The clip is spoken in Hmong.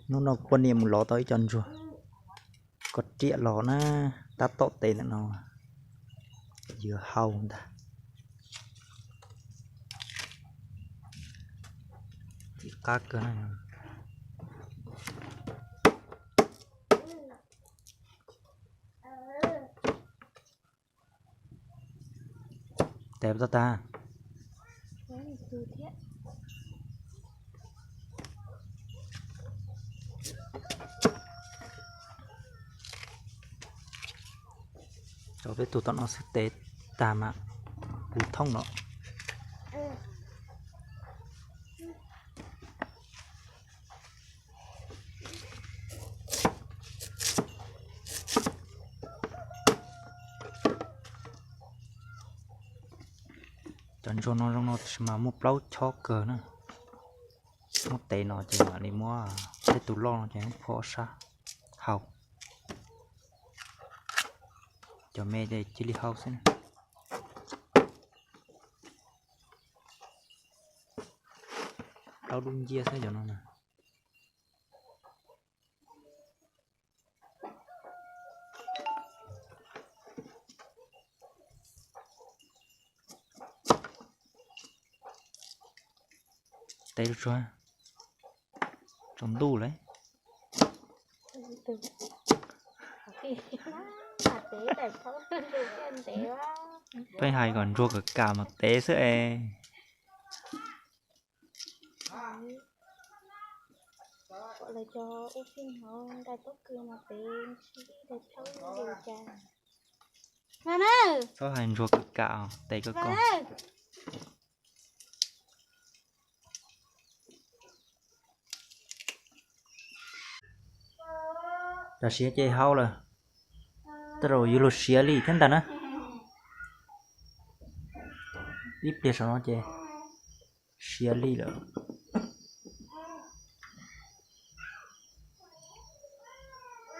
Hnub no kuv poj niam mus lov tau ib co ntsuag, koj riam los na, tab tom tes ntawm no, yuav hau ntag. Txiv qab kawg na. Tes tau tag. Cov peb tus tom no xwb tes tag mas puv thooj los. Cov ntsuag no zoo no tab sis mas muaj plaub chob kawg na. Muab tes no ces mam li muab tej tus loj no ces muab phua ob sab hau. Cov me ces cia li hau xwb na. Plaub dub nciab xwb cov no na. Tes tsuag tsaus ntuj lawm. Peb hais kom ntsuag kam kam mas tev xwb es. Txhob hais ntsuag kam kam, tes koj koj. Tam sim ces hau lawm, tej zaum yuav luag siav li thiab ntag na. Ib pliag saum no ces siav li lawm.